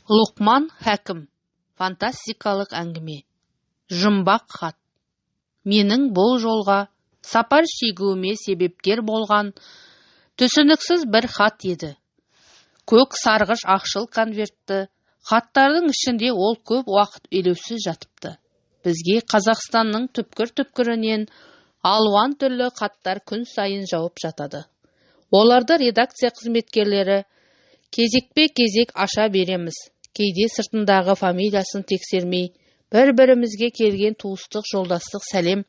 Лұқман Хәкім. Фантастикалық әңгіме. Жұмбақ хат. Менің бұл жолға сапар шегуіме себепкер болған түсініксіз бір хат еді. Көк сарғыш ақшыл конвертті хаттардың ішінде ол көп уақыт елеусіз жатыпты. Бізге Қазақстанның түпкір-түпкірінен алуан түрлі хаттар күн сайын жауып жатады. Оларды редакция қызметкерлері кезекпе-кезек аша береміз. Кейде сыртындағы фамилиясын тексермей, бір-бірімізге келген туыстық, жолдастық сәлем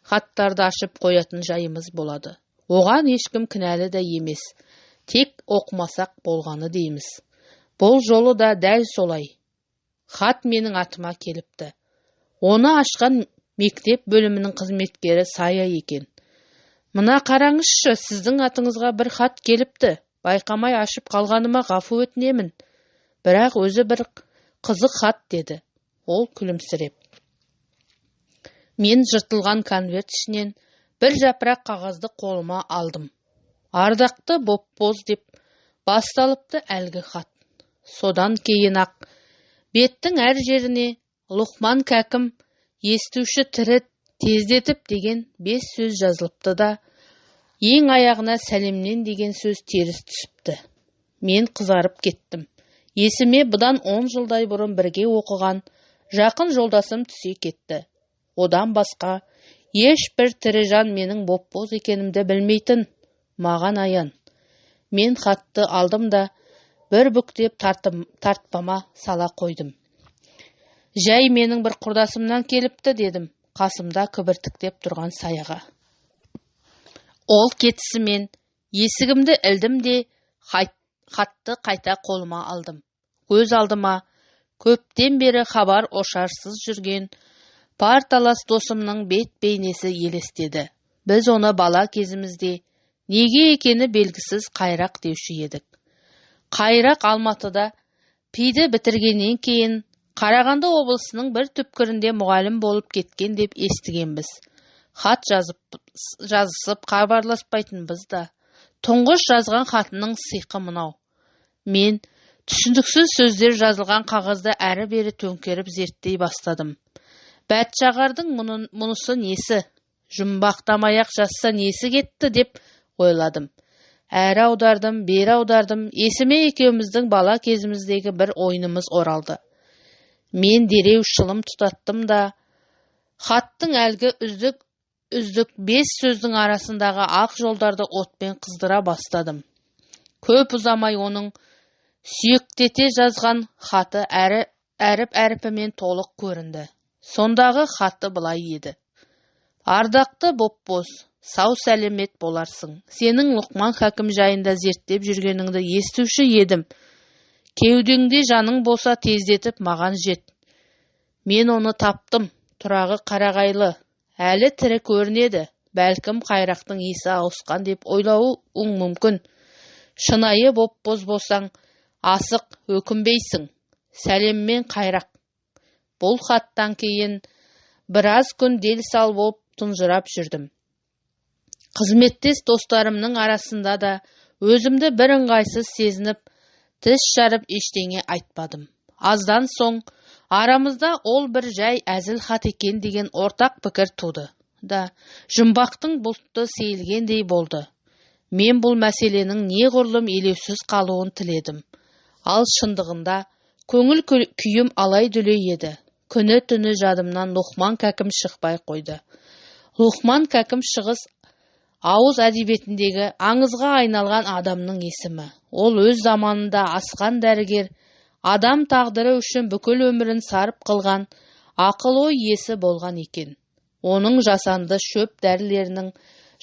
хаттарды ашып қоятын жайымыз болады. Оған ешкім кінәлі де емес. Тек оқымасақ болғаны дейміз. Бұл жолы да дәл солай. Хат менің атыма келіпті. Оны ашқан мектеп бөлімінің қызметкері Сая екен. Мына қараңызшы, сіздің атыңызға бір хат келіпті. Байқамай ашып қалғаныма ғафу өтінемін. Бірақ өзі бір қызық хат, деді ол күлімсіреп. Мен жыртылған конверт ішінен бір жапырақ қағазды қолыма алдым. Ардақты Боппоз деп басталыпты әлгі хат. Содан кейін ақ беттің әр жеріне Лұқман Кәкім естуші тірі тездетіп деген 5 сөз жазылыпты да, ең аяғына сәлемнен деген сөз теріс түсіпті. Мен қызарып кеттім. Есіме бұдан 10 жылдай бұрын бірге оқыған жақын жолдасым түсе кетті. Одан басқа ешбір тірі жан менің Боппоз екенімді білмейтін маған аян. Мен хатты алдым да бір бүктеп тартпама сала қойдым. Жай менің бір құрдасымнан келіпті, дедім қасымда кібіртіктеп тұрған Саяға. Ол кетісімен есігімді ілдім де хатты қайта қолыма алдым. Көз алдыма көптен бері хабар ошарсыз жүрген парталас досымның бет бейнесі елестеді. Біз оны бала кезімізде неге екені белгісіз Қайрақ деуші едік. Қайрақ Алматыда пиді бітіргеннен кейін Қарағанды облысының бір түпкірінде мұғалім болып кеткен деп естігенбіз. Хат жазысып хабарласпайтынбыз да. Тұңғыш жазған хатының сиқы мынау. Мен түсініксіз сөздер жазылған қағазды әрі-бері төңкеріп зерттей бастадым. Бәтшағардың мұнысы несі? Жұмбақтамай-ақ жазса несі кетті деп ойладым. Әрі аудардым, бері аудардым. Есіме екеуміздің бала кезіміздегі бір ойынымыз оралды. Мен дереу шылым тұтаттым да, хаттың әлгі үздік-үздік 5 сөздің арасындағы ақ жолдарды отпен қыздыра бастадым. Көп ұзамай оның сүйектете жазған хаты әріп-әрпімен толық көрінді. Сондағы хаты былай еді. Ардақты Боппоз, сау сәлемет боларсың. Сенің Лұқман Хәкім жайында зерттеп жүргеніңді естуші едім. Кеудеңде жаның болса тездетіп маған жет. Мен оны таптым, тұрағы қарағайлы, әлі тірі көрінеді. Бәлкім Қайрақтың есі ауысқан деп ойлауың мүмкін. Шынайы Боппоз болсаң, асық өкінбейсің. Сәлеммен Қайрақ. Бұл хаттан кейін біраз күн дел сал болып тұнжырап жүрдім. Қызметтес достарымның арасында да өзімді бір ыңғайсыз сезініп, тіс жарып ештеңе айтпадым. Аздан соң арамызда ол бір жай әзіл хат екен деген ортақ пікір туды да, жұмбақтың бұлты сейілгендей болды. Мен бұл мәселенің неғұрлым елеусіз қалуын тіледім. Ал шындығында көңіл күйім алай-дүлей еді. Күні-түні жадымнан Лұқман Кәкім шықпай қойды. Лұқман Кәкім шығыс ауыз әдебиетіндегі аңызға айналған адамның есімі. Ол өз заманында асқан дәрігер, адам тағдыры үшін бүкіл өмірін сарып қылған ақыл-ой иесі болған екен. Оның жасанды шөп дәрілерінің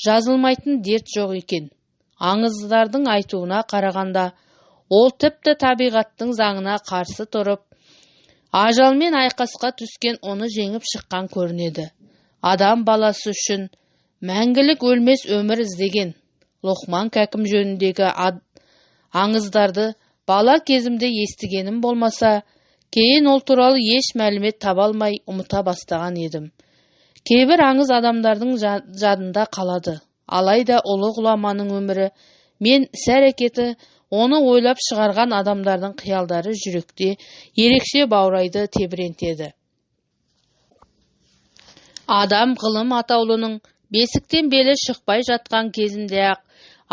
жазылмайтын дерт жоқ екен. Аңыздардың айтуына қарағанда, ол тіпті табиғаттың заңына қарсы тұрып, ажалмен айқасқа түскен оны жеңіп шыққан көрінеді. Адам баласы үшін мәңгілік өлмес өмір іздеген Лұқман Кәкім жөніндегі аңыздарды бала кезімде естігенім болмаса, кейін ол туралы еш мәлімет таба алмай ұмыта бастаған едім. Кейбір аңыз адамдардың жадында қалады. Алайда ұлы ғұламаның өмірі мен іс-әрекеті Оны ойлап шығарған адамдардың қиялдары жүректе ерекше баурайды, тебірентеді. Адам ғылым атаулының бесіктен белі шықпай жатқан кезінде-ақ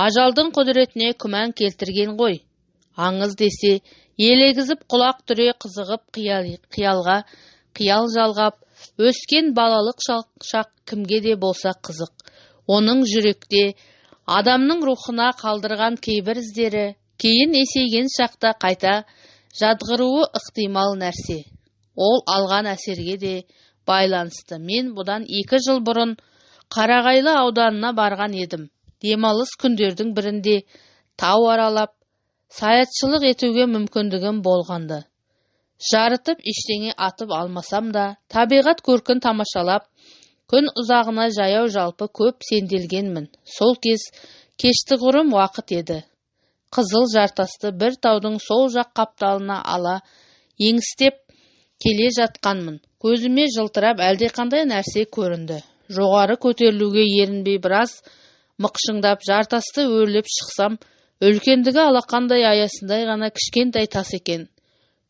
ажалдың құдіретіне күмән келтірген ғой. Аңыз десе, елегізіп құлақ түре қызығып қиялға қиял жалғап, өскен балалық шақ кімге де болса қызық. Оның жүректе адамның рухына қалдырған кейбір іздері кейін есейген шақта қайта жадғыруы ықтимал нәрсе. Ол алған әсерге де байланысты. Мен бұдан 2 жыл бұрын Қарағайлы ауданына барған едім. Демалыс күндердің бірінде тау аралап, саятшылық етуге мүмкіндігім болғанды. Жарытып ештеңе атып алмасам да, табиғат көркін тамашалап, күн ұзағына жаяу жалпы көп сенделгенмін. Сол кез кештіғұрым уақыт еді. Қызыл жартасты бір таудың сол жақ қапталына ала еңістеп келе жатқанмын. Көзіме жылтырап әлдеқандай нәрсе көрінді. Жоғары көтерілуге ерінбей біраз мықшыңдап жартасты өрлеп шықсам, үлкендігі алақандай аясындай ғана кішкентай тас екен.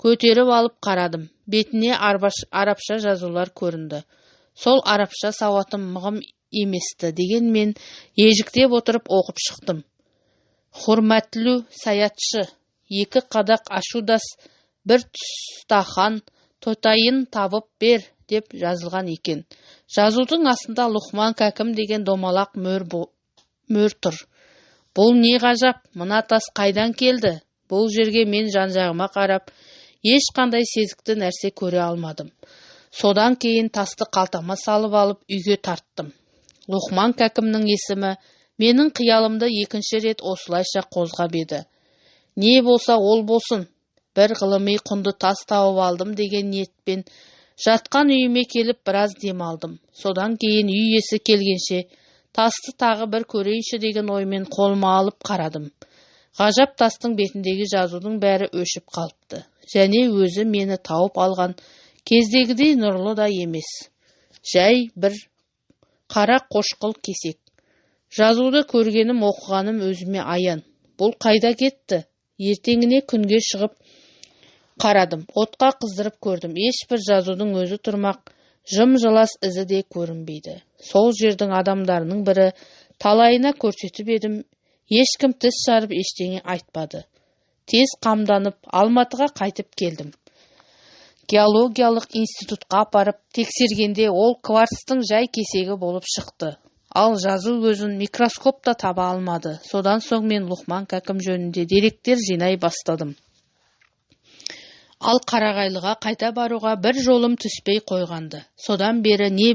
Көтеріп алып қарадым. Бетіне арабша жазулар көрінді. Сол арабша сауатым мығым еместі дегенмен ежіктеп отырып оқып шықтым. Хурмәтлі саятшы, 2 қадақ ашудас, 1 тұстахан тотайын табып бер деп жазылған екен. Жазудың астында Лұқман Кәкім деген домалақ мөр тұр. Бұл не ғажап, мына тас қайдан келді? Бұл жерге мен жан-жағыма қарап, ешқандай сезікті нәрсе көре алмадым. Содан кейін тасты қалтама салып алып үйге тарттым. Лұқман Кәкімнің есімі менің қиялымды екінші рет осылайша қозғап еді. Не болса ол болсын, бір ғылыми құнды тас тауып алдым деген ниетпен жатқан үйіме келіп біраз дем алдым. Содан кейін үй иесі келгенше тасты тағы бір көрейінші деген оймен қолыма алып қарадым. Ғажап тастың бетіндегі жазудың бәрі өшіп қалыпты. Және өзі мені тауып алған кездегідей нұрлы да емес. Жай бір қара қошқыл кесек. Жазуды көргенім, оқығаным өзіме аян. Бұл қайда кетті? Ертеңіне күнге шығып қарадым. Отқа қыздырып көрдім. Ешбір жазудың өзі тұрмақ, жым-жылас ізі де көрінбейді. Сол жердің адамдарының бірі талайына көрсетіп едім, ешкім тіс жарып ештеңе айтпады. Тез қамданып Алматыға қайтып келдім. Геологиялық институтқа апарып тексергенде ол кварцтың жай кесегі болып шықты. Ал жазу өзін микроскоп та таба алмады. Содан соң мен Лұқман Кәкім жөнінде деректер жинай бастадым. Ал Қарағайлыға қайта баруға бір жолым түспей қойғанды. Содан бері не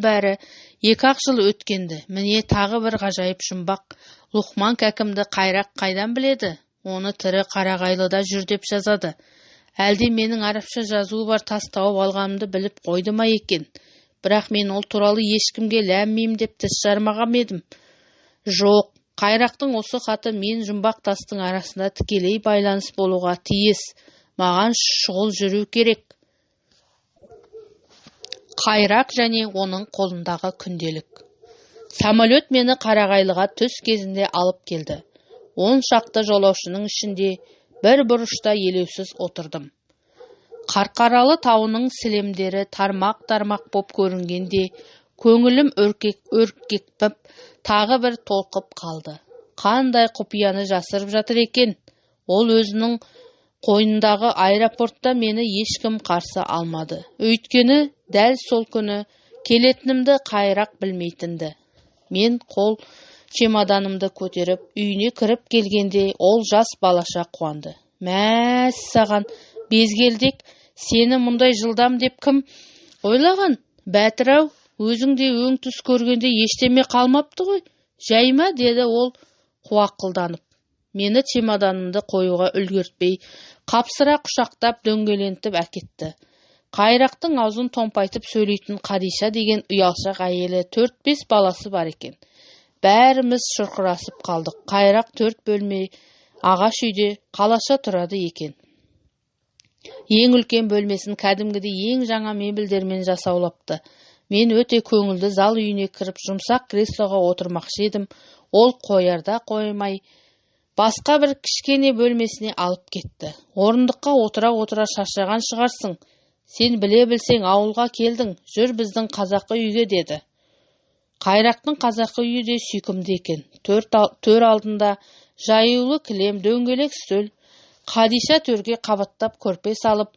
бәрі 2-ақ жыл өткенді. Міне тағы бір ғажайып жұмбақ. Лұқман Кәкімді Қайрақ қайдан біледі? Оны тірі Қарағайлыда жүр деп жазады. Әлде менің арабша жазуы бар тас тауып алғанымды біліп қойды ма екен? Бірақ мен ол туралы ешкімге ләм-мим деп тіс жармаған едім. Жоқ, Қайрақтың осы хаты мен жұмбақ тастың арасында тікелей байланыс болуға тиіс. Маған шұғыл жүру керек. Қайрақ және оның қолындағы күнделік. Самолет мені Қарағайлыға түс кезінде алып келді. 10 шақты жолаушының ішінде бір бұрышта елеусіз отырдым. Қарқаралы тауының сілемдері тармақ-тармақ боп көрінгенде көңілім өркекпіп тағы бір толқып қалды. Қандай құпияны жасырып жатыр екен? Ол өзінің қойнындағы аэропортта мені ешкім қарсы алмады. Өйткені дәл сол күні келетінімді Қайрақ білмейтінді. Мен қол чемоданымды көтеріп үйіне кіріп келгенде ол жас балаша қуанды. Мәссаған, безгелдек, сені мұндай жылдам деп кім ойлаған? Бәтір-ау, өзің де өң түс көргенде ештеме қалмапты ғой. Жай ма, деді ол қуақылданып. Мені чемоданымды қоюға үлгертпей, қапсыра құшақтап дөңгелентіп әкетті. Қайрақтың аузын томпайтып сөйлейтін Қадиша деген ұялшақ әйелі 4-5 баласы бар екен. Бәріміз шұрқырасып қалдық. Қайрақ 4 бөлме ағаш үйде қалаша тұрады екен. Ең үлкен бөлмесін кәдімгідей ең жаңа мебельдермен жасаулапты. Мен өте көңілді зал үйіне кіріп жұмсақ креслоға отырмақшы едім. Ол қоярда қоймай Басқа бір кішкене бөлмесіне алып кетті. Орындыққа отыра-отыра шаршаған шығарсың. Сен біле білсең ауылға келдің, жүр біздің қазақы үйге деді. Қайрақтың қазақы үйі де сүйкімді екен. Төр алдында жаюлы кілем, дөңгелек үстел. Қадиша төрге қабаттап көрпе салып,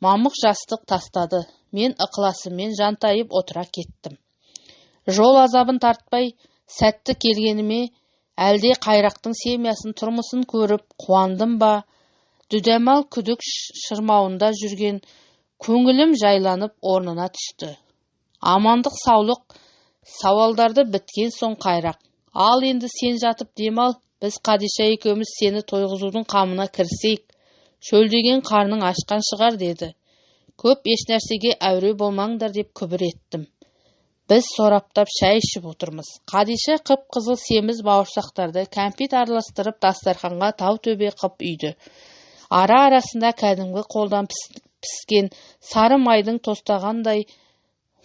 мамық жастық тастады. Мен ықыласыммен жантайып отыра кеттім. Жол азабын тартпай, сәтті келгеніме әлде Қайрақтың семьясын, тұрмысын көріп қуандым ба, дүдәмал күдік шырмауында жүрген көңілім жайланып орнына түсті. Амандық саулық сауалдарды біткен соң Қайрақ: "Ал енді сен жатып демал, біз Қадиша екеуміз сені тойғызудың қамына кірісейік. Шөлдеген қарның ашқан шығар" деді. Көп ешнәрсеге әуре болмаңдар деп күбір еттім. Біз сораптап шай ішіп отырмыз. Қадиша қып-қызыл семіз бауырсақтарды кәмпит араластырып дастарханға тау төбе қып үйді. Ара-арасында кәдімгі қолдан піскен сары майдың тостағандай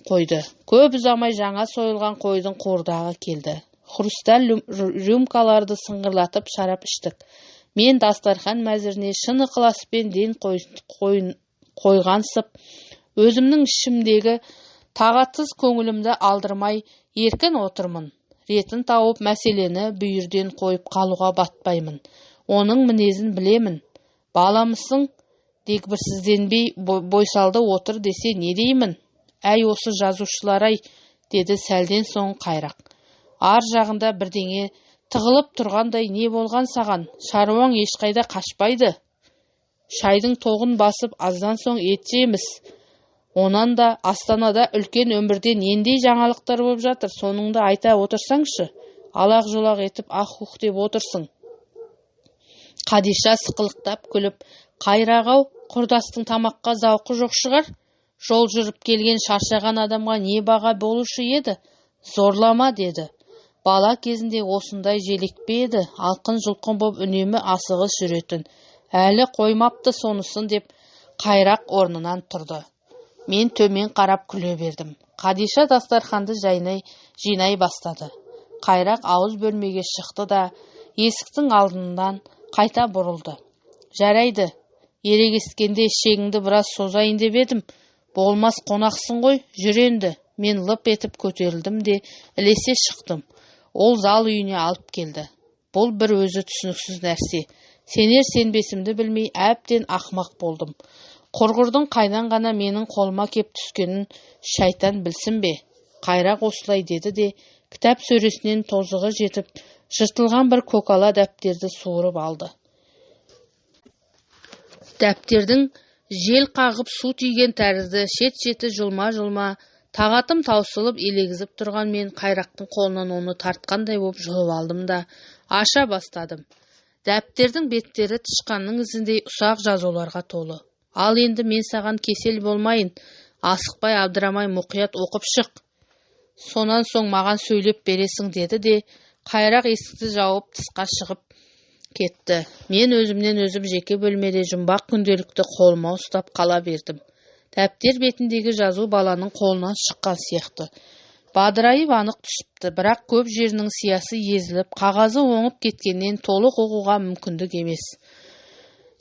қойды. Көп ұзамай жаңа сойылған қойдың қуырдағы келді. Хрусталь рюмкаларды сыңғырлатып шарап іштік. Мен дастархан мәзіріне шын ықыласпен ден қойғансып, өзімнің ішімдегі тағатсыз көңілімді алдырмай еркін отырмын. Ретін тауып мәселені бүйірден қойып қалуға батпаймын. Оның мінезін білемін. Баламысың, дегбірсізденбей бойсалды отыр десе не деймін? Әй, осы жазушылар-ай, деді сәлден соң Қайрақ. Ар жағында бірдеңе тығылып тұрғандай не болған саған? Шаруаң ешқайда қашпайды. Шайдың тоғын басып, аздан соң ет жейміз. Онан да Астанада үлкен өмірде нендей жаңалықтар болып жатыр, соныңды айта отырсаңшы. Алақ-жұлақ етіп ах-ух деп отырсың. Қадиша сықылықтап күліп, Қайрақ-ау, құрдастың тамаққа зауқы жоқ шығар. Жол жүріп келген шаршаған адамға не баға болушы еді? Зорлама деді. Бала кезінде осындай желекпе еді, алқын-жұлқын боп үнемі асығыс жүретін. Әлі қоймапты сонысын деп Қайрақ орнынан тұрды. Мен төмен қарап күле бердім. Қадиша дастарханды жинай бастады. Қайрақ ауыз бөлмеге шықты да, есіктің алдынан қайта бұрылды. Жарайды, ерегескенде ішегіңді біраз созайын деп едім. Болмас қонақсың ғой, жүр енді. Мен лып етіп көтерілдім де, ілесе шықтым. Ол зал үйіне алып келді. Бұл бір өзі түсініксіз нәрсе. Сенер сенбесімді білмей әбден ақмақ болдым. Құрғырдың қайдан ғана менің қолыма кеп түскенін шайтан білсін бе? Қайрақ осылай деді де, кітап сөресінен тозығы жетіп, жыртылған бір көкала дәптерді суырып алды. Дәптердің жел қағып су тиген тәрізді шет-шеті жұлма-жұлма, тағатым таусылып елегізіп тұрған мен Қайрақтың қолынан оны тартқандай боп жұлып алдым да, аша бастадым. Дәптердің беттері тышқанның ізіндей ұсақ жазуларға толы. Ал енді мен саған кесел болмайын, асықпай абдырамай мұқият оқып шық. Сонан соң маған сөйлеп бересің деді де, Қайрақ есікті жауып тысқа шығып кетті. Мен өзімнен өзім жеке бөлмеде жұмбақ күнделікті қолыма ұстап қала бердім. Дәптер бетіндегі жазу баланың қолынан шыққан сияқты. Бадырайып анық түсіпті, бірақ көп жерінің сиясы езіліп, қағазы оңып кеткеннен толық оқуға мүмкіндік емес.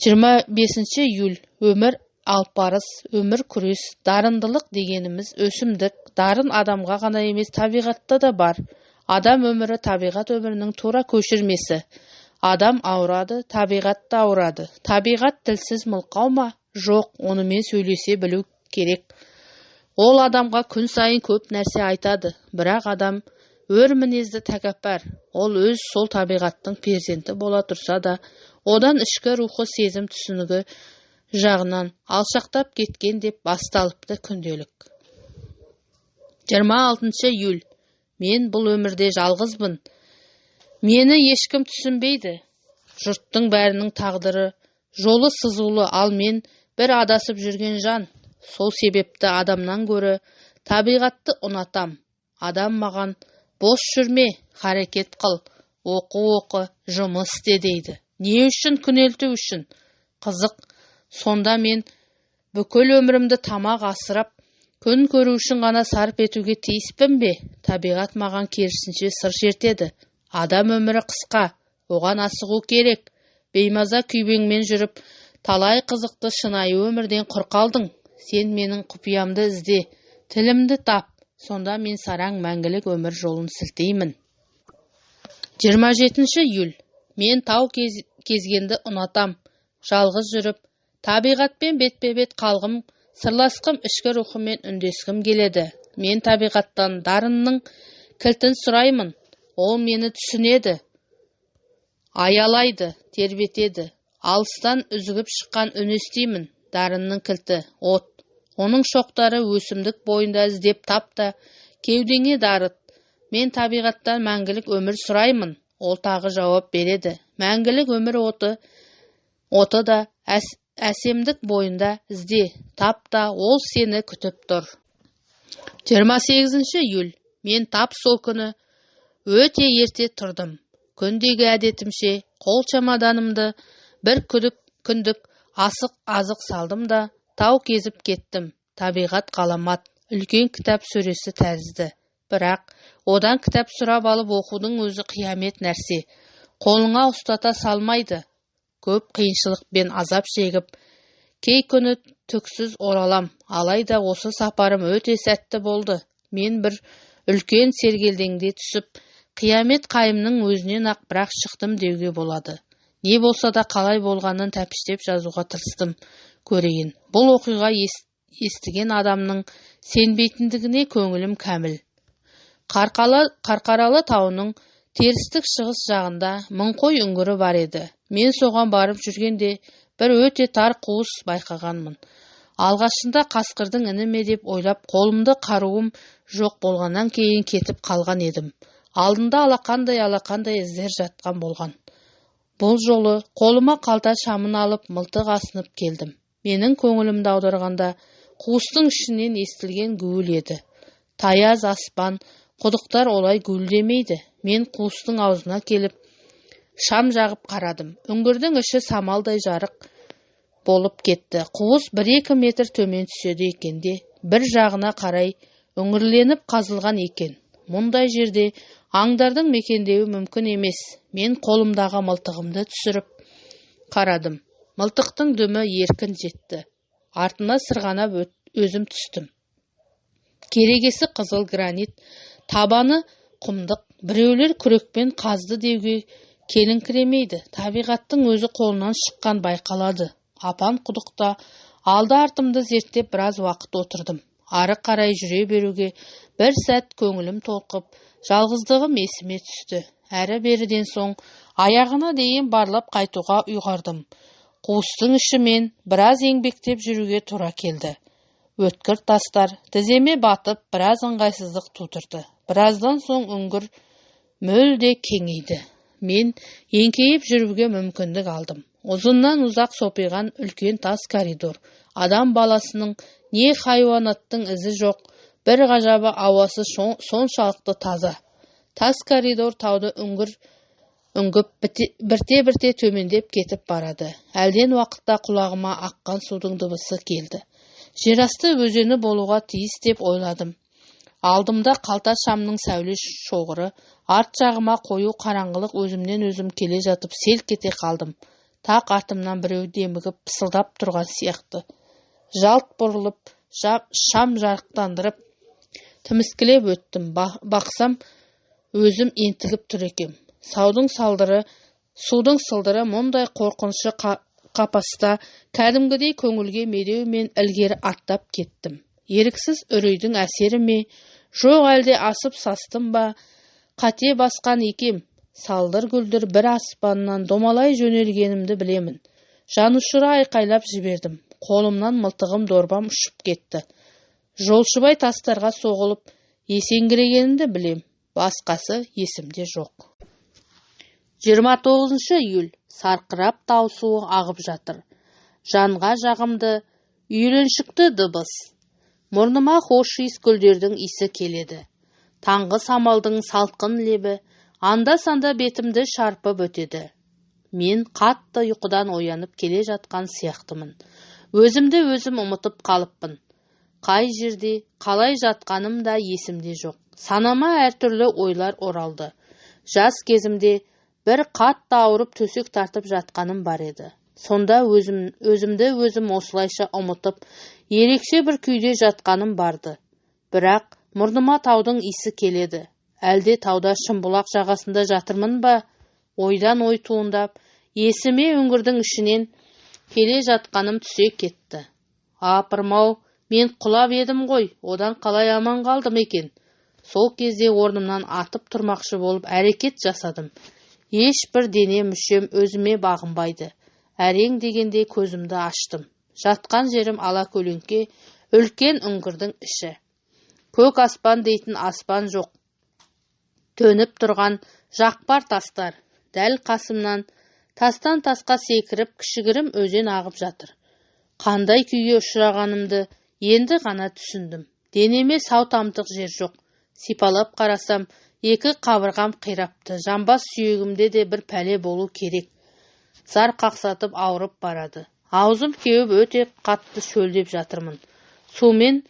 25 июль. Өмір алпарыс, өмір күрес, дарындылық дегеніміз өсімдік, дарын адамға ғана емес, табиғатта да бар. Адам өмірі табиғат өмірінің тура көшірмесі. Адам ауырады, табиғат та ауырады. Табиғат тілсіз мылқау ма? Жоқ, онымен сөйлесе білу керек. Ол адамға күн сайын көп нәрсе айтады, бірақ адам өр мінезді тәкаппар. Ол өз сол табиғаттың перзенті бола тұрса да, одан ішкі рухы сезім түсінігі жағынан алшақтап кеткен деп басталыпты күнделік. 26 июль. Мен бұл өмірде жалғызбын. Мені ешкім түсінбейді. Жұрттың бәрінің тағдыры, жолы сызулы, ал мен бір адасып жүрген жан. Сол себепті адамнан гөрі табиғатты ұнатам. Адам маған бос жүрме, харекет қыл, оқы оқы, жұмыс істе дейді. Не үшін? Күнелту үшін. Қызық, сонда мен бүкіл өмірімді тамақ асырап, күн көру үшін ғана сарп етуге тиіспін бе? Табиғат маған керісінше сыр шертеді. Адам өмірі қысқа, Оған асығу керек. Беймаза күйбеңмен жүріп, талай қызықты шынайы өмірден құр қалдың. Сен менің құпиямды ізде, тілімді тап. Сонда мен сараң мәңгілік өмір жолын сілтеймін. 27 июль. Мен тау кезгенді ұнатам. Жалғыз жүріп, табиғатпен бетпе-бет қалғым, сырласқым, ішкі рухыммен үндескім келеді. Мен табиғаттан дарынның кілтін сұраймын. Ол мені түсінеді, аялайды, тербетеді. Алыстан үзігіп шыққан үн естимін. Дарынның кілті от. Оның шоқтары өсімдік бойында, іздеп тап та, кеудеңе дарыт. Мен табиғаттан мәңгілік өмір сұраймын. Ол тағы жауап береді. Мәңгілік өмір оты да әсемдік бойында, ізде, тап та, ол сені күтіп тұр. 28 июль. Мен тап сол күні өте ерте тұрдым. Күндегі әдетімше қол чемоданымды бір күндік азық салдым да, тау кезіп кеттім. Табиғат ғаламат, үлкен кітап сөресі тәрізді. Бірақ одан кітап сұрап алып оқудың өзі қиямет нәрсе. Қолыңа ұстата салмайды. Көп қиыншылықпен азап шегіп, кей күні түксіз оралам. Алайда осы сапарым өте сәтті болды. Мен бір үлкен сергелдеңде түсіп, қиямет қайымның өзінен ақ бірақ шықтым деуге болады. Не болса да қалай болғанын тәпіштеп жазуға тырыстым. Көрейін. Бұл оқиға естіген адамның сенбейтіндігіне көңілім кәміл. Қарқаралы тауының терістік шығыс жағында Мыңқой үңгірі бар еді. Мен соған барып жүргенде бір өте тар қуыс байқағанмын. Алғашында қасқырдың іні ме деп ойлап, қолымды қаруым жоқ болғаннан кейін кетіп қалған едім. Алдында алақандай іздер жатқан болған. Бұл жолы қолыма қалта шамын алып, мылтық асынып келдім. Менің көңілімді аударғанда қуыстың ішінен естілген гуіл еді. Таяз аспан, құдықтар олай гуілдемейді. Мен қуыстың аузына келіп, шам жағып қарадым. Үңгірдің іші самалдай жарық болып кетті. Қуыс 1-2 метр төмен түседі екен де, бір жағына қарай үңірленіп қазылған екен. Мұндай жерде аңдардың мекендеуі мүмкін емес. Мен қолымдағы мылтығымды түсіріп қарадым. Мылтықтың дүмі еркін жетті. Артына сырғанап өзім түстім. Керегесі қызыл гранит, табаны құмдық. Біреулер күрекпен қазды деуге келіңкіремейді. Табиғаттың өзі қолынан шыққан байқалады. Апан құдықта алды артымды зерттеп біраз уақыт отырдым. Ары қарай жүре беруге бір сәт көңілім толқып, жалғыздығым есіме түсті. Әрі беріден соң аяғына дейін барлап қайтуға ұйғардым. Қуыстың ішімен біраз еңбектеп жүруге тура келді. Өткір тастар тіземе батып, біраз ыңғайсыздық тудырды. Біраздан соң үңгір мүлде кеңейді. Мен еңкейіп жүруге мүмкіндік алдым. Ұзыннан ұзақ сопиған үлкен тас коридор. Адам баласының не хайуанаттың ізі жоқ, бір ғажабы ауасы соншалықты таза. Тас коридор тауды үңгіп бірте-бірте төмендеп кетіп барады. Әлден уақытта құлағыма аққан судың дыбысы келді. Жерасты өзені болуға тиіс деп ойладым. Алдымда қалта шамның сәуле шоғыры, арт жағыма қою қараңғылық, өзімнен өзім келе жатып селк ете қалдым. Тақ артымнан біреу демігіп пысылдап тұрған сияқты. Жалт бұрылып, шам жарықтандырып, тіміскілеп өттім. Бақсам, өзім ентігіп тұр екем. Судың сылдыры мұндай қорқынышы қапаста кәдімгідей көңілге медеумен ілгері аттап кеттім. Еріксіз үрейдің әсері ме, жоқ әлде асып састым ба, қате басқан екем. Салдыр гүлдір бір аспаннан домалай жөнелгенімді білемін. Жанұшыра айқайлап жібердім. Қолымнан мылтығым, дорбам ұшып кетті. Жолшыбай тастарға соғылып, есеңгірегенімді білем. Басқасы есімде жоқ. 29 июль. Сарқырап тау суы ағып жатыр. Жанға жағымды, үйреншікті дыбыс. Мұрныма хош иіс гүлдердің иісі келеді. Таңғы самалдың салқын лебі анда-санда бетімді шарпып өтеді. Мен қатты ұйқыдан оянып келе жатқан сияқтымын. Өзімді өзім ұмытып қалыппын. Қай жерде, қалай жатқаным да есімде жоқ. Санама әртүрлі ойлар оралды. Жас кезімде Бір қатты ауырып төсек тартып жатқаным бар еді. Сонда өзімді өзім осылайша ұмытып, ерекше бір күйде жатқаным барды. Бірақ мұрныма таудың иісі келеді. Әлде тауда Шымбұлақ жағасында жатырмын ба? Ойдан ой туындап, есіме үңгірдің ішінен келе жатқаным түсе кетті. Апырмау, мен құлап едім ғой, одан қалай аман қалдым екен? Сол кезде орнымнан атып тұрмақшы болып әрекет жасадым. Ешбір дене мүшем өзіме бағынбайды. Әрең дегенде көзімді аштым. Жатқан жерім алакөлеңке, үлкен үңгірдің іші. Көк аспан дейтін аспан жоқ. Төніп тұрған жақпар тастар. Дәл қасымнан тастан тасқа секіріп кішігірім өзен ағып жатыр. Қандай күйге ұшырағанымды енді ғана түсіндім. Денеме сау тамтық жер жоқ. Сипалап қарасам, екі қабырғам қирапты. Жамбас сүйегімде де бір пәле болу керек. Зар қақсатып ауырып барады. Аузым кеуіп өте қатты шөлдеп жатырмын. Сумен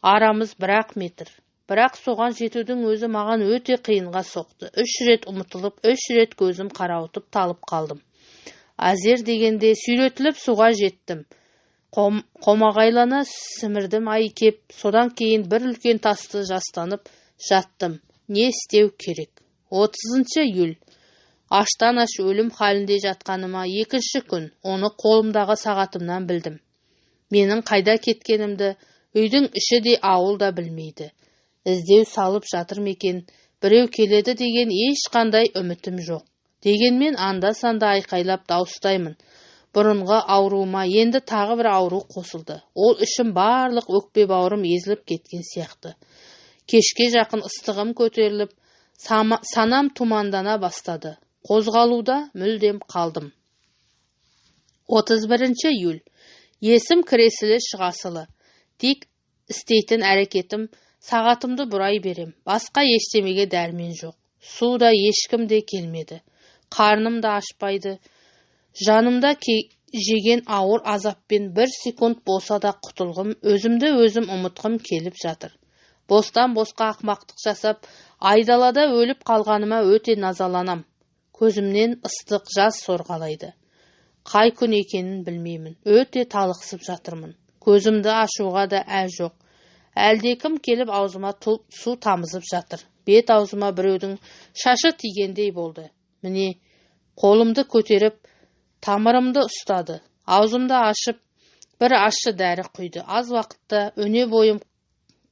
арамыз бір-ақ метр. Бірақ соған жетудің өзі маған өте қиынға соқты. 3 рет ұмытылып, 3 рет көзім қарауытып талып қалдым. Әзер дегенде сүйретіліп суға жеттім. Қомағайлана сімірдім ай кеп, содан кейін бір үлкен тасты жастанып жаттым. Не істеу керек? 30 июль. Аштан аш өлім халінде жатқаныма екінші күн, оны қолымдағы сағатымнан білдім. Менің қайда кеткенімді үйдің іші де ауыл да білмейді. Іздеу салып жатыр ма екен, біреу келеді деген ешқандай үмітім жоқ. Дегенмен анда-санда айқайлап дауыстаймын. Бұрынғы ауруыма енді тағы бір ауру қосылды. Ол ішім барлық өкпе бауырым езіліп кеткен сияқты. Кешке жақын ыстығым көтеріліп, санам тұмандана бастады. Қозғалуда мүлдем қалдым. 31 июль. Есім кіресілі шығасылы. Тек істейтін әрекетім сағатымды бұрай берем. Басқа ештемеге дәрмен жоқ. Су да ешкім де келмеді. Қарным да ашпайды. Жанымда жеген ауыр азаппен бір секунд болса да құтылғым, өзімді өзім ұмытқым келіп жатыр. Бостан босқа ақмақтық жасап, айдалада өліп қалғаныма өте назаланам. Көзімнен ыстық жас сорғалайды. Қай күн екенін білмеймін. Өте талықсып жатырмын. Көзімді ашуға да әл жоқ. Әлдекім келіп аузыма су тамызып жатыр. Бет аузыма біреудің шашы тигендей болды. Міне, қолымды көтеріп, тамырымды ұстады. Аузымды ашып, бір ащы дәрі құйды. Аз уақытта өне бойым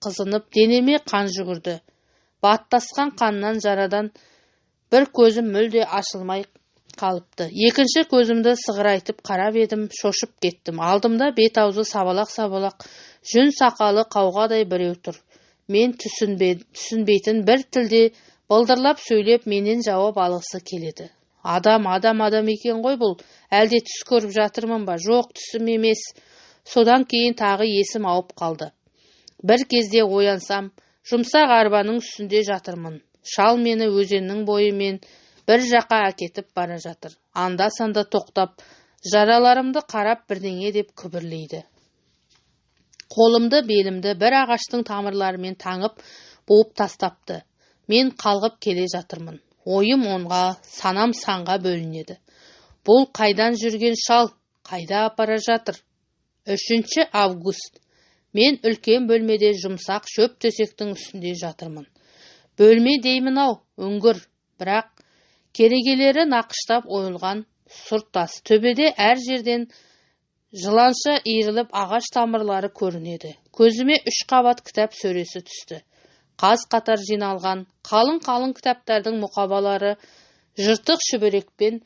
қызынып, денеме қан жүгірді. Баттасқан қаннан жарадан бір көзім мүлде ашылмай қалыпты. Екінші көзімді сығырайтып қарап едім, шошып кеттім. Алдымда бет аузы сабалақ-сабалақ, жүн сақалы қауғадай біреу тұр. Мен түсінбейтін бір тілде былдырлап сөйлеп, менен жауап алғысы келеді. Адам, адам, адам екен ғой бұл. Әлде түс көріп жатырмын ба? Жоқ, түсім емес. Содан кейін тағы есім ауып қалды. Бір кезде оянсам, жұмсақ арбаның үстінде жатырмын. Шал мені өзеннің бойымен бір жаққа әкетіп бара жатыр. Анда-санда тоқтап, жараларымды қарап бірдеңе деп күбірлейді. Қолымды, белімді бір ағаштың тамырларымен таңып, буып тастапты. Мен қалғып келе жатырмын. Ойым онға, санам санға бөлінеді. Бұл қайдан жүрген шал, қайда апара жатыр? 3 август. Мен үлкен бөлмеде жұмсақ шөп төсектің үстінде жатырмын. Бөлме деймін ау, үңгір, бірақ керегелері нақыштап ойылған сұр тас. Төбеде әр жерден жыланша иіріліп ағаш тамырлары көрінеді. Көзіме 3 қабат кітап сөресі түсті. Қаз қатар жиналған қалың-қалың кітаптардың мұқабалары жыртық шүберекпен,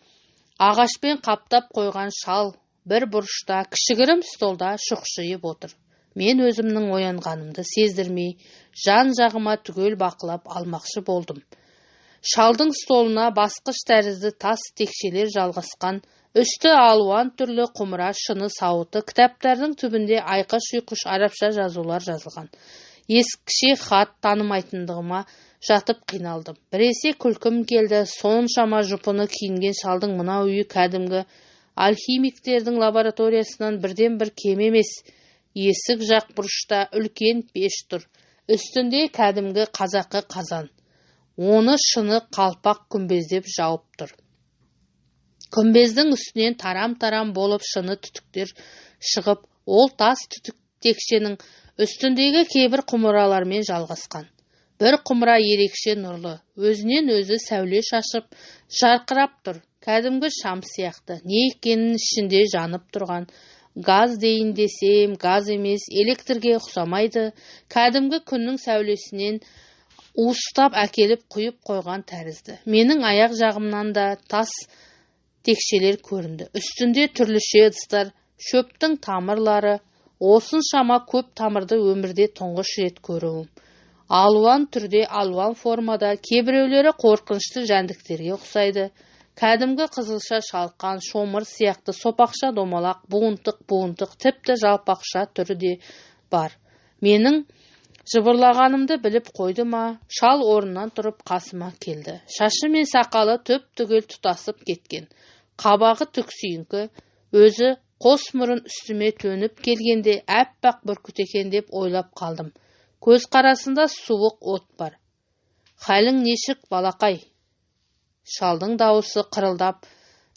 ағашпен қаптап қойған шал бір бұрышта кішігірім столда шұқшиып отыр. Мен өзімнің оянғанымды сездірмей, жан-жағыма түгел бақылап алмақшы болдым. Шалдың столына басқыш тәрізді тас текшелер жалғасқан, үсті алуан түрлі құмыра шыны сауыты, кітаптардың түбінде айқыш-ұйқыш арабша жазулар жазылған. Ескіше хат танымайтындығыма жатып қиналдым. Біресе күлкім келді, соншама жұпыны киінген шалдың мынау үйі кәдімгі алхимиктердің лабораториясынан бірден бір кем емес. Есік жақ бұрышта үлкен пеш тұр. Үстінде кәдімгі қазақы қазан. Оны шыны қалпақ күмбездеп жауып тұр. Күмбездің үстінен тарам-тарам болып шыны түтіктер шығып, ол тас түтік текшенің үстіндегі кейбір құмыралармен жалғасқан. Бір құмыра ерекше нұрлы, өзінен өзі сәуле шашып, жарқырап тұр. Кәдімгі шам сияқты. Не екенін, ішінде жанып тұрған газ дейін десем, газ емес, электрге ұқсамайды. Кәдімгі күннің сәулесінен уыстап әкеліп құйып қойған тәрізді. Менің аяқ жағымнан да тас текшелер көрінді. Үстінде түрліше ыдыстар, шөптің тамырлары. Осыншама көп тамырды өмірде тұңғыш рет көруім. Алуан түрде, алуан формада, кейбіреулері қорқынышты жәндіктерге ұқсайды. Кәдімгі қызылша, шалқан, шомыр сияқты сопақша, домалақ, буынтық буынтық, тіпті жалпақша түрі де бар. Менің жыбырлағанымды біліп қойды ма, шал орнынан тұрып қасыма келді. Шашы мен сақалы түп түгел тұтасып кеткен, қабағы түксиіңкі. Өзі қос мұрын. Үстіме төніп келгенде әппақ бүркіт екен деп ойлап қалдым. Көз қарасында суық от бар. «Халің нешік, балақай?» Шалдың дауысы қырылдап,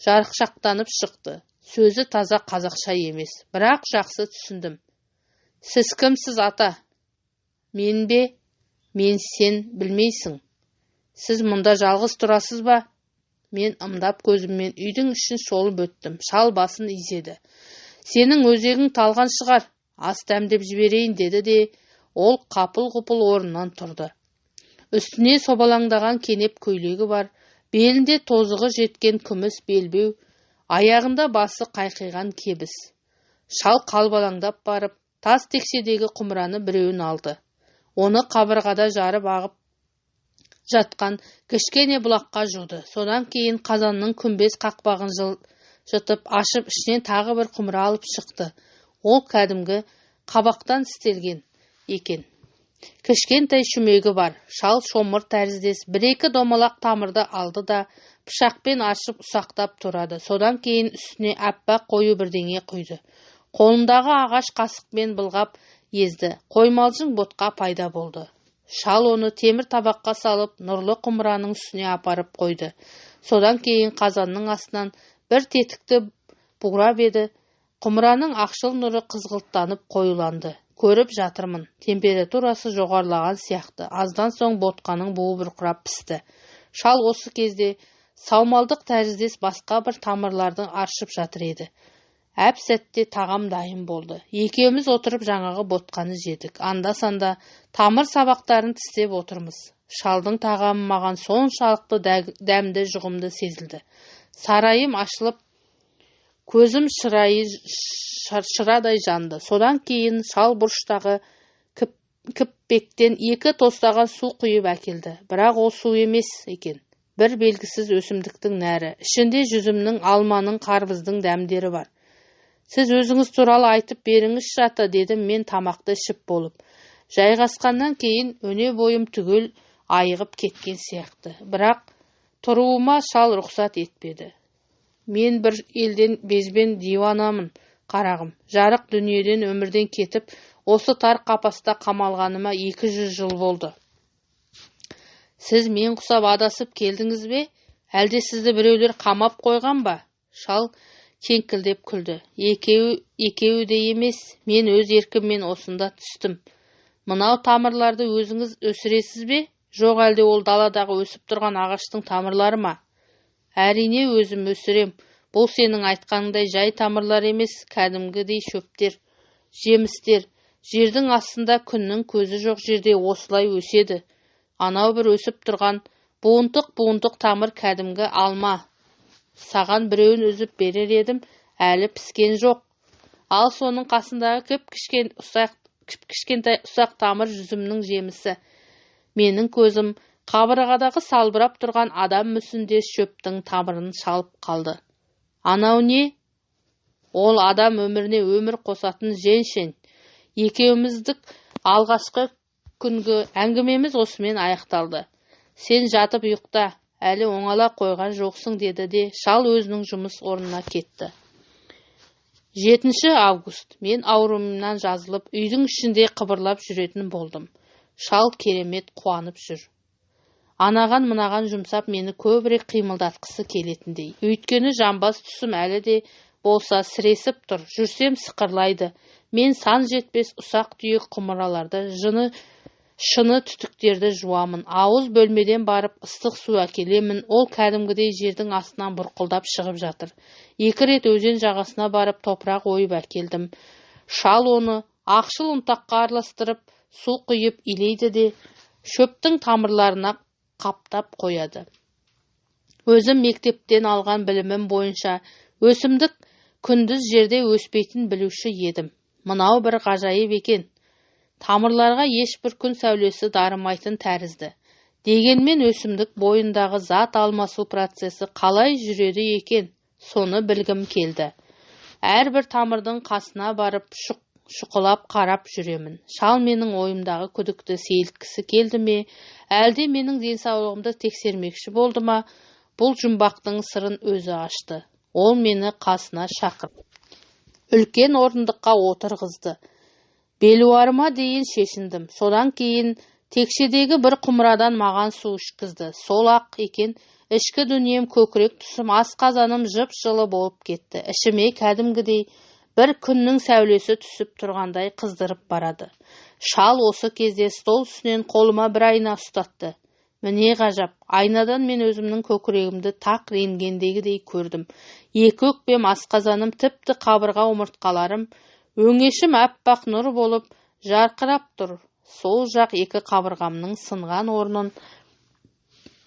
жарықшақтанып шықты. Сөзі таза қазақша емес, бірақ жақсы түсіндім. «Сіз кімсіз, ата?» «Мен бе? Мен сен білмейсің. Сіз мұнда жалғыз тұрасыз ба?» Мен ымдап көзіммен үйдің ішін шолып өттім. Шал басын изеді. «Сенің өзегің талған шығар, ас дәмдеп жіберейін», — деді де ол қапыл-құпыл орнынан тұрды. Үстіне собалаңдаған кенеп көйлегі бар, белінде тозығы жеткен күміс белбеу, аяғында басы қайқиған кебіс. Шал қалбалаңдап барып, тас текшедегі құмыраны біреуін алды. Оны қабырғада жарып ағып жатқан кішкене бұлаққа жуды. Содан кейін қазанның күмбез қақпағын жылжытып ашып, ішінен тағы бір құмыра алып шықты. Ол кәдімгі қабақтан істелген екен, кішкентай шүмегі бар. Шал шомыр тәріздес бір-екі домалақ тамырды алды да, пышақпен аршып, ұсақтап турады. Содан кейін үстіне аппақ қою бірдеңе құйды. Қолындағы ағаш қасықпен былғап езді. Қоймалжың ботқа пайда болды. Шал оны темір табаққа салып, нұрлы құмыраның үстіне апарып қойды. Содан кейін қазанның астынан бір тетікті бұрап еді, құмыраның ақшыл нұры қызғылттанып қоюланды. Көріп жатырмын, температурасы жоғарылаған сияқты. Аздан соң ботқаның буы бұрқырап пісті. Шал осы кезде саумалдық тәріздес басқа бір тамырларды аршып жатыр еді. Әп сәтте тағам дайын болды. Екеуміз отырып жаңағы ботқаны жедік. Анда санда тамыр сабақтарын тістеп отырмыз. Шалдың тағамы маған соншалықты дәмді, жұғымды сезілді, сарайым ашылып, көзім шырайы шырадай жанды. Содан кейін шал бұрыштағы кіппектен екі тостаған су құйып әкелді. Бірақ ол су емес екен, бір белгісіз өсімдіктің нәрі. Ішінде жүзімнің, алманың, қарбыздың дәмдері бар. «Сіз өзіңіз туралы айтып беріңізші, ата», — дедім мен тамақты ішіп болып жайғасқаннан кейін. Өне бойым түгел айығып кеткен сияқты, бірақ тұруыма шал рұқсат етпеді. «Мен бір елден безген диуанамын, қарағым. Жарық дүниеден, өмірден кетіп, осы тар қапаста қамалғаныма 200 жыл болды». «Сіз мен құсап адасып келдіңіз бе, әлде сізді біреулер қамап қойған ба?» Шал кеңкілдеп күлді. Екеуі де емес, мен өз еркіммен осында түстім. Мынау тамырларды өзіңіз өсіресіз бе, жоқ әлде ол даладағы өсіп тұрған ағаштың тамырлары ма?» «Әрине, өзім өсірем. Бұл сенің айтқаныңдай жай тамырлар емес, кәдімгідей шөптер, жемістер. Жердің астында, күннің көзі жоқ жерде осылай өседі. Анау бір өсіп тұрған буынтық буынтық тамыр кәдімгі алма. Саған біреуін үзіп берер едім, әлі піскен жоқ. Ал соның қасындағы кіп кішкентай ұсақ тамыр жүзімнің жемісі». Менің көзім қабырғадағы салбырап тұрған адам мүсіндес шөптің тамырын шалып қалды. «Анау не?» «Ол адам өміріне өмір қосатын женьшень». Екеуміздік алғашқы күнгі әңгімеміз осымен аяқталды. «Сен жатып ұйықта, әлі оңала қойған жоқсың», — деді де шал өзінің жұмыс орнына кетті. 7 август. Мен ауруымнан жазылып, үйдің ішінде қыбырлап жүретін болдым. Шал керемет қуанып жүр. Анаған мынаған жұмсап мені көбірек қимылдатқысы келетіндей. Өйткені жамбас тұсым әлі де болса сіресіп тұр, жүрсем сықырлайды. Мен сан жетпес ұсақ түйек құмыраларды, шыны түтіктерді жуамын. Ауыз бөлмеден барып ыстық су әкелемін. Ол кәдімгідей жердің астынан бұрқылдап шығып жатыр. 2 рет өзен жағасына барып топырақ ойып әкелдім. Шал оны ақшыл ұнтаққа араластырып, су құйып илейді де, шөптің тамырларына қаптап қояды. Өзім мектептен алған білімім бойынша өсімдік күндіз жерде өспейтін білуші едім. Мынау бір ғажайып екен. Тамырларға ешбір күн сәулесі дарымайтын тәрізді. Дегенмен өсімдік бойындағы зат алмасу процесі қалай жүреді екен, соны білгім келді. Әрбір тамырдың қасына барып шұқылап қарап жүремін. Шал менің ойымдағы күдікті сейілткісі келді ме, әлде менің денсаулығымды тексермекші болды ма, бұл жұмбақтың сырын өзі ашты. Ол мені қасына шақырып, үлкен орындыққа отырғызды. Белуарыма дейін шешіндім. Содан кейін текшедегі бір құмырадан маған су ішкізді. Сол ақ екен, ішкі дүнием, көкірек тұсым, асқазаным жып-жылы болып кетті. Ішіме кәдімгідей бір күннің сәулесі түсіп тұрғандай қыздырып барады. Шал осы кезде стол үстінен қолыма бір айна ұстатты. Міне ғажап, айнадан мен өзімнің көкірегімді тақ рентгендегідей көрдім. Екі өкпем, асқазаным, тіпті қабырға омыртқаларым, өңешім аппақ нұр болып жарқырап тұр. Сол жақ екі қабырғамның сынған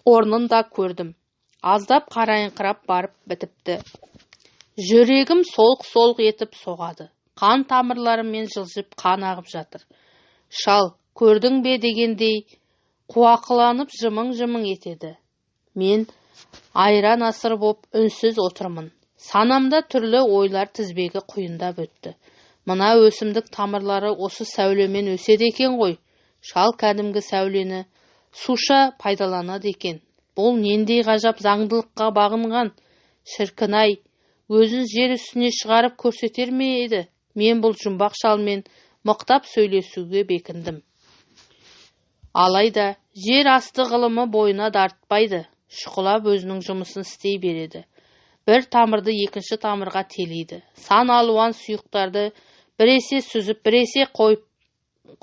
орнын да көрдім. Аздап қарайыңқырап барып бітіпті. Жүрегім солқ-солқ етіп соғады. Қан тамырларыммен жылжып қан ағып жатыр. Шал, көрдің бе дегендей қуақыланып жымың-жымың етеді. Мен айран асыр боп үнсіз отырмын. Санамда түрлі ойлар тізбегі құйындап өтті. Мына өсімдік тамырлары осы сәулемен өседі екен ғой. Шал кәдімгі сәулені суша пайдаланады екен. Бұл нендей ғажап заңдылыққа бағынған? Шіркін-ай, өзін жер үстіне шығарып көрсетер ме еді? Мен бұл жұмбақ шалмен мықтап сөйлесуге бекіндім. Алайда жер асты ғылымы бойына дартпайды. Шұқылап өзінің жұмысын істей береді. Бір тамырды екінші тамырға телейді. Сан алуан сұйықтарды біресе сүзіп, біресе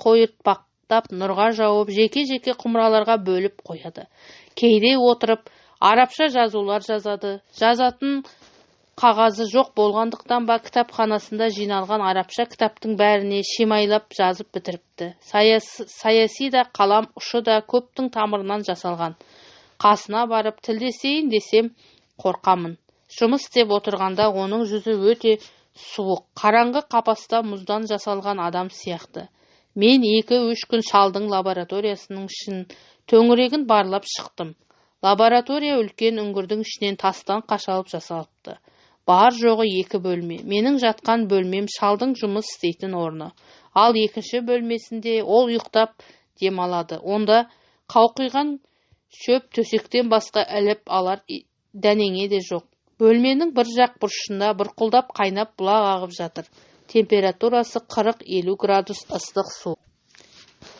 қойыртпақтап нұрға жауып, жеке-жеке құмыраларға бөліп қояды. Кейде отырып арабша жазулар жазады. Жазатын қағазы жоқ болғандықтан ба кітапханасында жиналған арабша кітаптың бәріне шимайлап жазып бітіріпті. Саяси да, қалам ұшы да көптің тамырынан жасалған. Қасына барып тілдесейін десем қорқамын. Жұмыс істеп отырғанда оның жүзі өте суық, қараңғы қапаста мұздан жасалған адам сияқты. Мен 2-3 күн шалдың лабораториясының ішін төңірегін барлап шықтым. Лаборатория үлкен үңгірдің ішінен тастан қашалып жасалыпты. Бар жоғы 2 бөлме. Менің жатқан бөлмем шалдың жұмыс істейтін орны. Ал екінші бөлмесінде ол ұйықтап демалады. Онда қауқиған шөп төсектен басқа іліп алар дәнеңе де жоқ. Бөлменің бір жақ бұрышында бұрқылдап қайнап бұлақ ағып жатыр. Температурасы 40-50 градус ыстық су.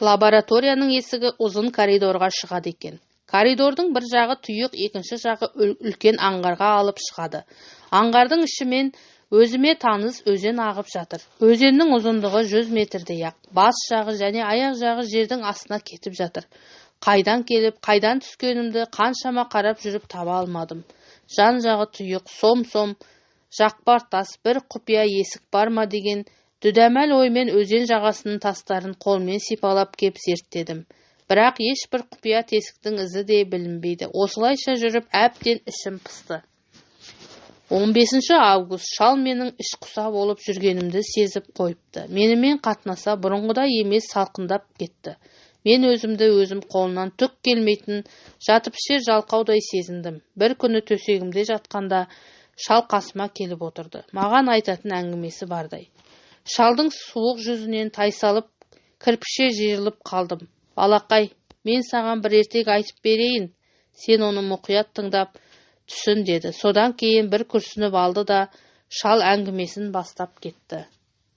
Лабораторияның есігі ұзын коридорға шығады екен. Коридордың бір жағы тұйық, екінші жағы үлкен аңғарға алып шығады. Аңғардың ішімен өзіме таныс өзен ағып жатыр. Өзеннің ұзындығы 100 метрдей ақ. Бас жағы және аяқ жағы жердің астына кетіп жатыр. Қайдан келіп, қайдан түскенімді қаншама қарап жүріп таба алмадым. Жан жағы тұйық, сом-сом, жақпар тас, бір құпия есік бар ма деген дүдәмәл оймен өзен жағасының тастарын қолмен сипалап кеп зерттедім. Бірақ ешбір құпия тесіктің ізі де білінбейді. Осылайша жүріп әбден ішім пысты. 15 август шал менің іш құса болып жүргенімді сезіп қойыпты. Менімен қатынаса бұрынғыдай емес салқындап кетті. Мен өзімді өзім қолынан түк келмейтін жатып ішер жалқаудай сезіндім. Бір күні төсегімде жатқанда шал қасыма келіп отырды. Маған айтатын әңгімесі бардай. Шалдың суық жүзінен тайсалып, кірпіше жиырылып қалдым. Балақай, мен саған бір ертек айтып берейін. Сен оны мұқият тыңдап түсін деді. Содан кейін бір күрсініп алды да шал әңгімесін бастап кетті.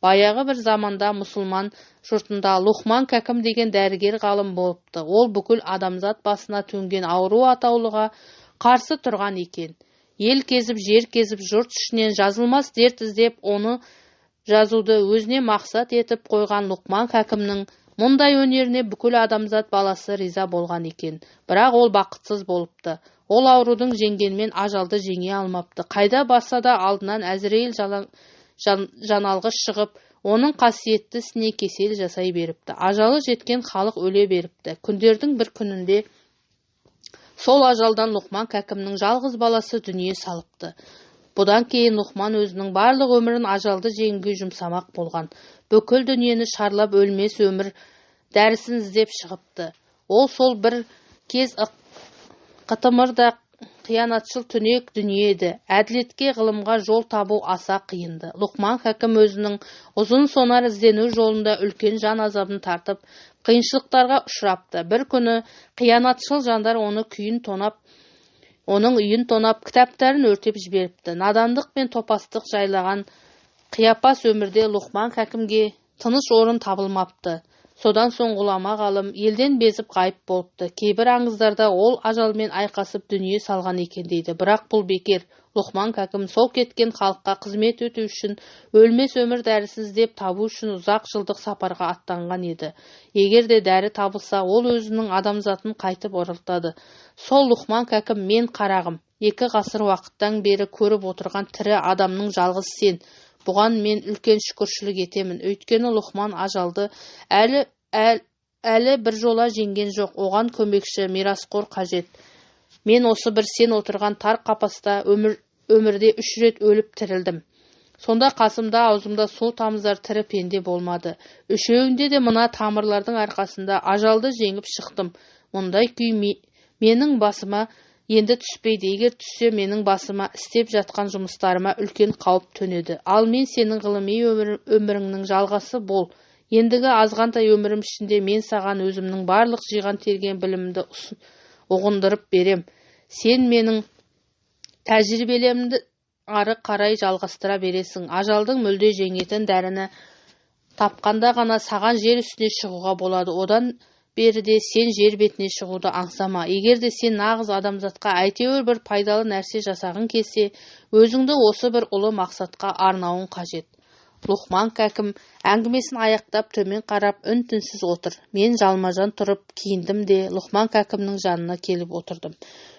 Баяғы бір заманда мұсылман жұртында Лұқман Кәкім деген дәрігер ғалым болыпты. Ол бүкіл адамзат басына төнген ауру атаулыға қарсы тұрған екен. Ел кезіп, жер кезіп, жұрт ішінен жазылмас дерт іздеп, оны жазуды өзіне мақсат етіп қойған Лұқман Кәкімнің мұндай өнеріне бүкіл адамзат баласы риза болған екен. Бірақ ол бақытсыз болыпты. Ол аурудың жеңгенмен ажалды жеңе алмапты. Қайда барса да алдынан Әзірейіл жаналғыш шығып, оның қасиетті ісіне кесел жасай беріпті. Ажалы жеткен халық өле беріпті. Күндердің бір күнінде сол ажалдан Лұқман Кәкімнің жалғыз баласы дүние салыпты. Бұдан кейін Лұқман өзінің барлық өмірін ажалды жеңуге жұмсамақ болған. Бүкіл дүниені шарлап өлмес өмір дәрісін іздеп шығыпты. Ол сол бір кез қытымыр да қиянатшыл түнек дүние еді. Әділетке, ғылымға жол табу аса қиынды. Лұқман Хәкім өзінің ұзын сонар іздену жолында үлкен жан азабын тартып, қиыншылықтарға ұшырапты. Бір күні қиянатшыл жандар оны күйін тонап, оның үйін тонап, кітаптарын өртеп жіберіпті. Надандық пен топастық жайлаған қияпас өмірде Лұқман Хәкімге тыныш орын табылмапты. Содан соң ғұлама ғалым елден безіп ғайып болыпты. Кейбір аңыздарда ол ажалмен айқасып дүние салған екен дейді. Бірақ бұл бекер. Лұқман Кәкім сол кеткен халыққа қызмет өту үшін, өлмес өмір дәрісін іздеп табу үшін ұзақ жылдық сапарға аттанған еді. Егер де дәрі табылса, ол өзінің адамзатын қайтып оралтады. Сол Лұқман Кәкім мен қарағым, 2 ғасыр уақыттан бері көріп отырған тірі адамның жалғыз сен. Бұған мен үлкен шүкіршілік етемін. Өйткені Лұқман ажалды әлі бір жола жеңген жоқ. Оған көмекші, мирасқор қажет. Мен осы бір сен отырған тар қапаста өмірде 3 рет өліп тірілдім. Сонда қасымда аузымда су тамызар тірі пенде болмады. Үшеуінде де мына тамырлардың арқасында ажалды жеңіп шықтым. Мұндай күй менің басыма енді түспейді. Егер түссе, менің басыма істеп жатқан жұмыстарыма үлкен қауіп төнеді. Ал мен сенің ғылыми өміріңнің жалғасы бол. Ендігі азғантай өмірім ішінде мен саған өзімнің барлық жиған терген білімімді ұғындырып берем. Сен менің тәжірибелерімді ары қарай жалғастыра бересің. Ажалдың мүлде жеңетін дәріні тапқанда ғана саған жер үстіне шығуға болады. Одан беріде сен жер бетіне шығуды аңсама. Егер де сен нағыз адамзатқа әйтеуір бір пайдалы нәрсе жасағың келсе, өзіңді осы бір ұлы мақсатқа арнауың қажет. Лұқман Кәкім әңгімесін аяқтап төмен қарап үн-түнсіз отыр. Мен жалмажан тұрып киіндім де Лұқман Кәкімнің жанына келіп отырдым.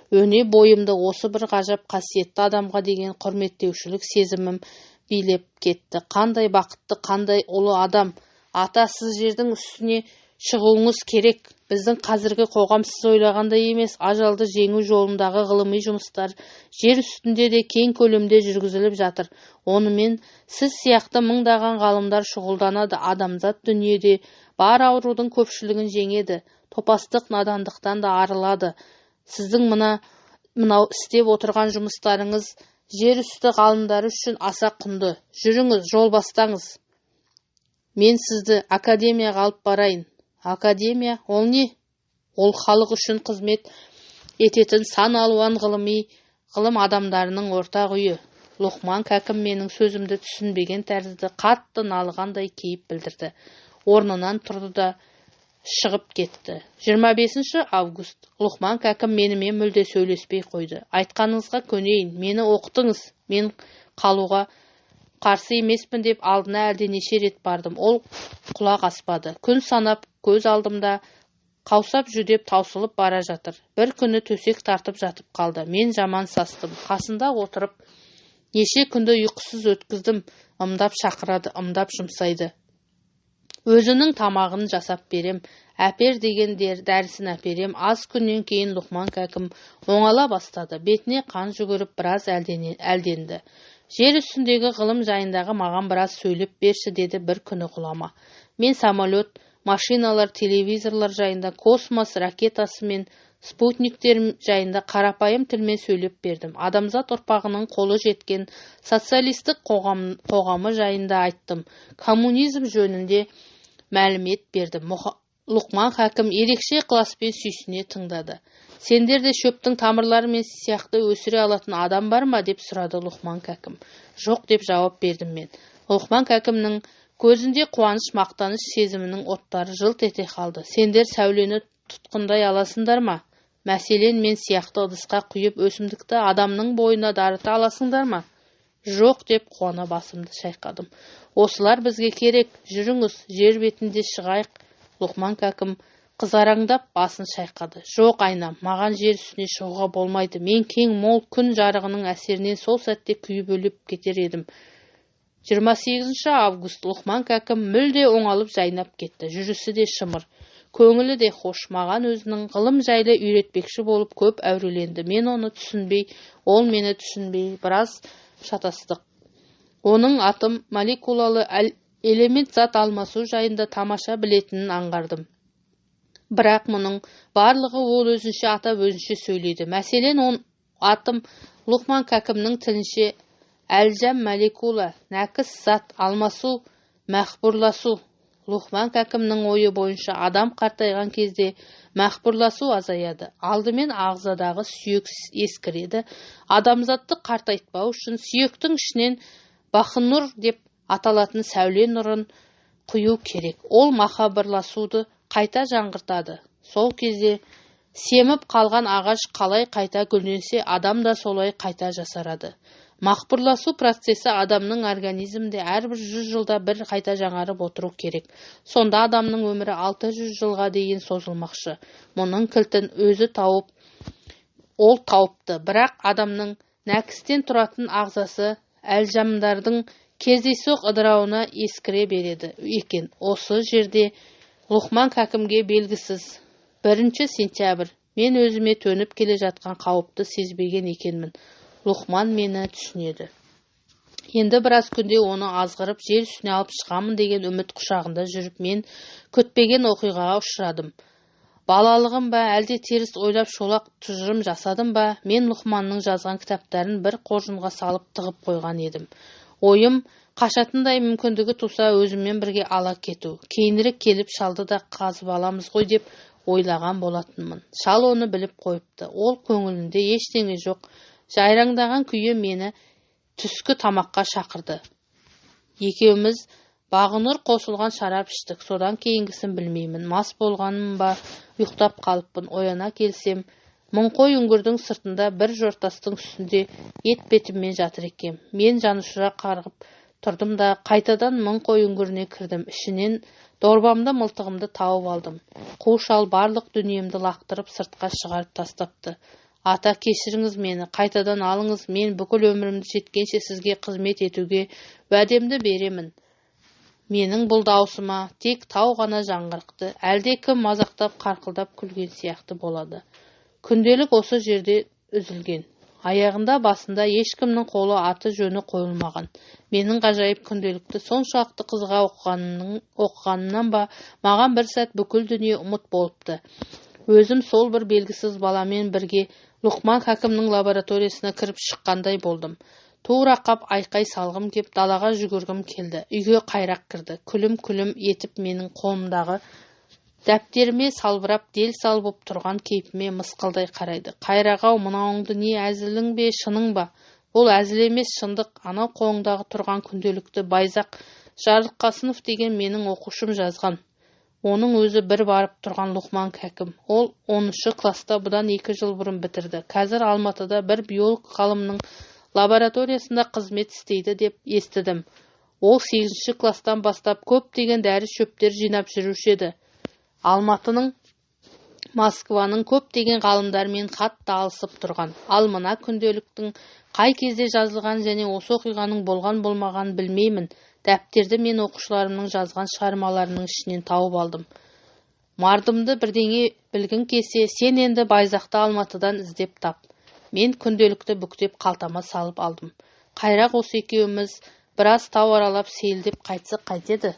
Өне бойымды осы бір ғажап қасиетті адамға деген құрметтеушілік сезімім билеп кетті. Қандай бақытты, қандай ұлы адам! Ата, сіз жердің үстіне шығуыңыз керек. Біздің қазіргі қоғам сіз ойлағандай емес. Ажалды жеңу жолындағы ғылыми жұмыстар жер үстінде де кең көлемде жүргізіліп жатыр. Онымен сіз сияқты мыңдаған ғалымдар шұғылданады. Адамзат дүниеде бар аурудың көпшілігін жеңеді. Топастық, надандықтан да арылады. Сіздің мынау істеп отырған жұмыстарыңыз жер үсті ғалымдары үшін аса құнды. Жүріңіз, жол бастаңыз. Мен сізді академияға алып барайын. Академия, ол не? Ол халық үшін қызмет ететін сан алуан ғылым адамдарының ортақ үйі. Лұқман Кәкім менің сөзімді түсінбеген тәрізді қатты налығандай кейіп білдірді. Орнынан тұрды да шығып кетті. 25 август. Лұқман Кәкім менімен мүлде сөйлеспей қойды. Айтқаныңызға көнейін, мені оқытыңыз, мен қалуға қарсы емеспін деп алдына әлденеше рет бардым. Ол құлақ аспады. Күн санап көз алдымда қаусап жүдеп таусылып бара жатыр. Бір күні төсек тартып жатып қалды. Мен жаман састым. Қасында отырып неше күнді ұйқысыз өткіздім. Ымдап шақырады, ымдап жұмсайды. Өзінің тамағын жасап берем, әпер деген дәрісін әперем. Аз күннен кейін Лұқман Кәкім оңала бастады. Бетіне қан жүгіріп біраз әлденді. Жер үстіндегі ғылым жайындағы маған біраз сөйлеп берші, деді бір күні ғұлама. Мен самолет, машиналар, телевизорлар жайында, космос ракетасы мен спутниктер жайында қарапайым тілмен сөйлеп бердім. Адамзат ұрпағының қолы жеткен социалистік қоғамы жайында айттым. Коммунизм жөнінде мәлімет бердім. Лұқман Хәкім ерекше ықыласпен сүйсіне тыңдады. Сендер де шөптің тамырлары мен сияқты өсіре алатын адам бар ма, деп сұрады Лұқман Кәкім. Жоқ, деп жауап бердім мен. Лұқман Кәкімнің Көзінде қуаныш, мақтаныш сезімінің оттары жылт ете қалды. Сендер сәулені тұтқындай аласыңдар ма? Мәселен, мен сияқты ыдысқа құйып өсімдікті адамның бойына дарыта аласыңдар ма? Жоқ, деп қуана басымды шайқадым. Осылар бізге керек. Жүріңіз, жер бетінде шығайық. Лұқман кәкім қызараңдап басын шайқады. Жоқ, айнам, маған жер үстіне шығуға болмайды. Мен кең мол күн жарығының әсерінен сол сәтте күйіп өліп кетер едім. 28 август. Лұқман кәкім мүлде оңалып жайнап кетті. Жүрісі де шымыр, көңілі де хош. Маған өзінің ғылым жайлы үйретпекші болып көп әуреленді. Мен оны түсінбей, ол мені түсінбей біраз шатастық. Оның атом, молекулалы элемент зат алмасу жайында тамаша білетінін аңғардым. Бірақ мұның барлығы ол өзінше атап, өзінше сөйлейді. Мәселен, он атом Лұқман кәкімнің тілінше әлжам молекула, нәкіс зат алмасу, мәхбурласу. Лұқман кәкімнің ойы бойынша адам қартайған кезде мәхбурласу азаяды. Алдымен ағзадағы сүйек ескіреді. Адамзатты қартайтпау үшін сүйектің ішінен бақынұр деп аталатын сәуле нұрын құю керек. Ол махабырласуды қайта жаңғыртады. Сол кезде семіп қалған ағаш қалай қайта гүлденсе, адам да солай қайта жасарады. Мақбұрласу процесі адамның организмінде әрбір 100 жылда бір қайта жаңарып отыру керек. Сонда адамның өмірі 600 жылға дейін созылмақшы. Мұның кілтін өзі тауып, ол тауыпты. Бірақ адамның нәкістен тұратын ағзасы әлжамдардың кездейсоқ ыдырауына ескіре береді екен. Осы жерде Лұқман кәкімге белгісіз 1 сентябрь. Мен өзіме төніп келе жатқан қауіпті сезбеген екенмін. Лұқман мені түсінеді. Енді біраз күнде оны азғырып жер үстіне алып шығамын деген үміт құшағында жүріп мен күтпеген оқиғаға ұшырадым. Балалығым ба, әлде теріс ойлап шолақ тұжырым жасадым ба, мен Лұқманның жазған кітаптарын бір қоржынға салып тығып қойған едім. Ойым қашатындай мүмкіндігі туса өзіммен бірге ала кету. Кейінірек келіп шалды да қазып аламыз ғой деп ойлаған болатынмын. Шал оны біліп қойыпты. Ол көңілінде ештеңе жоқ. Жайраңдаған күйі мені түскі тамаққа шақырды. Екеуміз бағынұр қосылған шарап іштік. Содан кейінгісін білмеймін. Мас болғаным ба, ұйықтап қалыппын. Ояна келсем, Мұңқой үңгірдің сыртында бір жортастың үстінде ет бетіммен жатыр екем. Мен жанұшыра қарғып тұрдым да қайтадан Мұңқой үңгіріне кірдім. Ішінен дорбамды, мылтығымды тауып алдым. Қу шал барлық дүниемді лақтырып сыртқа шығарып тастапты. Ата, кешіріңіз мені, қайтадан алыңыз, мен бүкіл өмірімді жеткенше сізге қызмет етуге уәдемді беремін. Менің бұл даусыма тек тау ғана жаңғырықты, әлде кім мазақтап қарқылдап күлген сияқты болады. Күнделік осы жерде үзілген. Аяғында басында ешкімнің қолы аты жөні қойылмаған. Менің ғажайып күнделікті соншалықты қызыға оқығанымнан ба, маған бір сәт бүкіл дүние ұмыт болыпты. Өзім сол бір белгісіз баламен бірге Лұқман хакімнің лабораториясына кіріп шыққандай болдым. Тура қап айқай салғым кеп, далаға жүгіргім келді. Үйге қайрақ кірді. Күлім-күлім етіп менің қолымдағы дәптеріме салбырап дел сал боп тұрған кейпіме мысқылдай қарайды. Қайрақ-ау, мынауыңды не әзілің бе, шының ба? Бұл әзіл емес, шындық. Анау қолыңдағы тұрған күнделікті Байзақ Жарылқасынов деген менің оқушым жазған. Оның өзі бір барып тұрған Лұқман кәкім. Ол 10 класста бұдан 2 жыл бұрын бітірді. Қазір Алматыда бір биолог ғалымның лабораториясында қызмет істейді деп естідім. Ол 8 класстан бастап көптеген дәрі шөптер жинап жүруші еді. Алматының, Москваның көптеген ғалымдарымен хат та алысып тұрған. Ал мына күнделіктің қай кезде жазылған және осы оқиғаның болған болмағанын білмеймін. Дәптерді мен оқушыларымның жазған шығармаларының ішінен тауып алдым. Мардымды бірдеңе білгің келсе, сен енді Байзақты Алматыдан іздеп тап. Мен күнделікті бүктеп қалтама салып алдым. Қайрақ осы екеуміз біраз тау аралап сейілдеп қайтсақ қайтеді.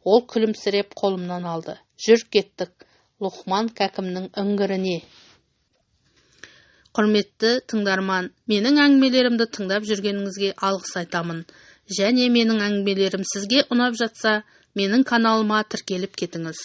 Ол күлімсіреп қолымнан алды. Жүр кеттік Лұқман кәкімнің үңгіріне. Құрметті тыңдарман, менің әңгімелерімді тыңдап жүргеніңізге алғыс айтамын. Және менің әңгімелерім сізге ұнап жатса, менің каналыма тіркеліп кетіңіз.